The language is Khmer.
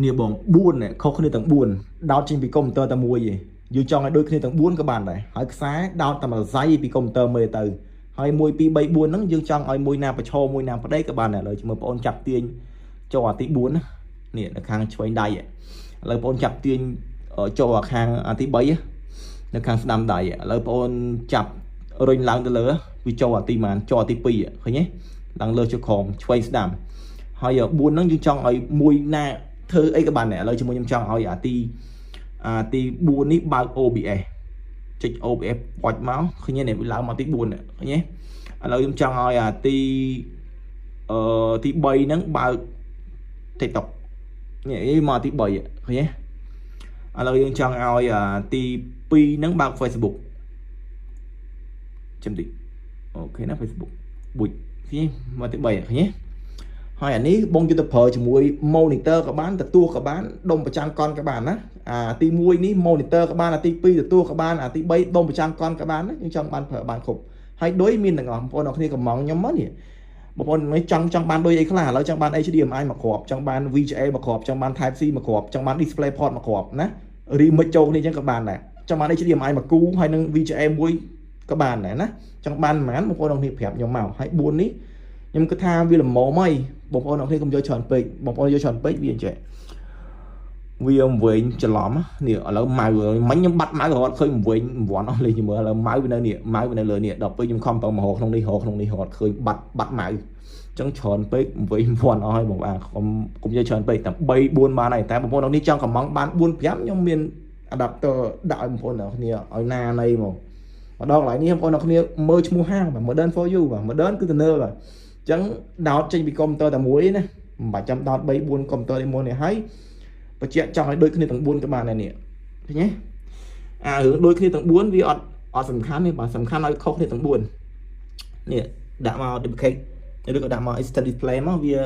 នេះបង4នេះខុសគ្នាទាំង4ដោតចេញពីកុំព្យូទ័រតែមួយឯងយើងចង់ឲ្យដូចគ្នាទាំង4ក៏បានដែរហើយខ្សែដោតតែមួយសៃពីកុំព្យូទ័រមើលទៅហើយ1 2 3 4ហ្នឹងយើងចង់ឲ្យមួយណាប្រឈមមួយណាប្តីក៏បានដែរឥឡូវមើលបងអូនចាប់ទាញចូលអាទី4ណានេះនៅខាងឆ្វេងដៃឥឡូវបងអូនចាប់ទាញចូលអាខាងអាទី3នៅខាងស្ដាំដៃឥឡូវបងអូនចាប់រុញឡើងទៅលើវាចូលអាទីម៉ានចូលអាទី2ឃើញទេឡើងលើចុះក្រោមឆ្វេងស្ដាំហើយ4ហ្នឹងយើងចង់ឲ្យមួយណាធ្វើអីក៏បានដែរឥឡូវជាមួយខ្ញុំចង់ឲ្យអាទី4នេះបើក OBS ចុច OBS ប៉ុចមកឃើញទេនេះវាឡើងមកទី4ឃើញទេឥឡូវខ្ញុំចង់ឲ្យអាទីអឺទី3ហ្នឹងបើក TikTok នេះមកទី3ឃើញទេឥឡូវយើងចង់ឲ្យអាទី2ហ្នឹងបើក Facebook ចាំតិច OK ណា Facebook បុចឃើញមកទី3ឃើញទេហើយអានេះបងយកទៅប្រើជាមួយ monitor ក៏បានទទួលក៏បានដុំប្រចាំងកង់ក៏បានណាអាទី1នេះ monitor ក៏បានអាទី2ទទួលក៏បានអាទី3ដុំប្រចាំងកង់ក៏បានណាយើងចង់បានប្រើបានគ្រប់ហើយដូចមានទាំងអស់បងប្អូនអរគ្នាកំងខ្ញុំមកនេះបងប្អូនមិនចង់បានដូចអីខ្លះឥឡូវចង់បាន HDMI មួយគ្រាប់ចង់បាន VGA មួយគ្រាប់ចង់បាន Type C មួយគ្រាប់ចង់បាន Display port មួយគ្រាប់ណា remix ចូលគ្នាអញ្ចឹងក៏បានដែរចង់បាន HDMI មួយគូហើយនឹង VGA មួយក៏បានដែរណាចង់បានប៉ុន្មានបងប្អូនអរគ្នាប្រាប់ខ្ញុំមកហើយ4នេះខ្ញុំគិតថាវាល្មមហើយបងប្អូនអរគ្នាកុំយកច្រើនពេកបងប្អូនយកច្រើនពេកវាអញ្ចឹងវាវែងច្រឡំនេះឥឡូវម៉ៅមិញខ្ញុំបាត់ម៉ៅរត់ឃើញវែងវ័នអស់លេងមើលឥឡូវម៉ៅវានៅនេះម៉ៅវានៅលើនេះដល់ពេលខ្ញុំខំប្រឹងមករកក្នុងនេះរកក្នុងនេះរត់ឃើញបាត់បាត់ម៉ៅអញ្ចឹងច្រើនពេកវែងវ័នអស់ហើយបងប្អូនកុំយកច្រើនពេកតែ3 4បានហើយតែបងប្អូនអរនេះចង់កំងបាន4 5ខ្ញុំមាន adapter ដាក់ឲ្យបងប្អូនអរគ្នាឲ្យណានៃមកមកដល់កន្លែងនេះបងប្អូនអរគ្នាមើលឈ្មោះហាងបាទ Modern for you បាទ Modern គឺទៅនើបាទអញ្ចឹងដោតចេញពីកុំព្យូទ័រតែមួយណាមិនបាច់ចាំដោត3 4កុំព្យូទ័រនេះមួយនេះហើយបញ្ជាក់ចង់ឲ្យដូចគ្នាទាំង4ក៏បានដែរនេះឃើញទេអារឿងដូចគ្នាទាំង4វាអត់អត់សំខាន់ទេបាទសំខាន់ឲ្យខុសគ្នាទាំង4នេះដាក់មក duplicate ឬក៏ដាក់មក extend display មកវា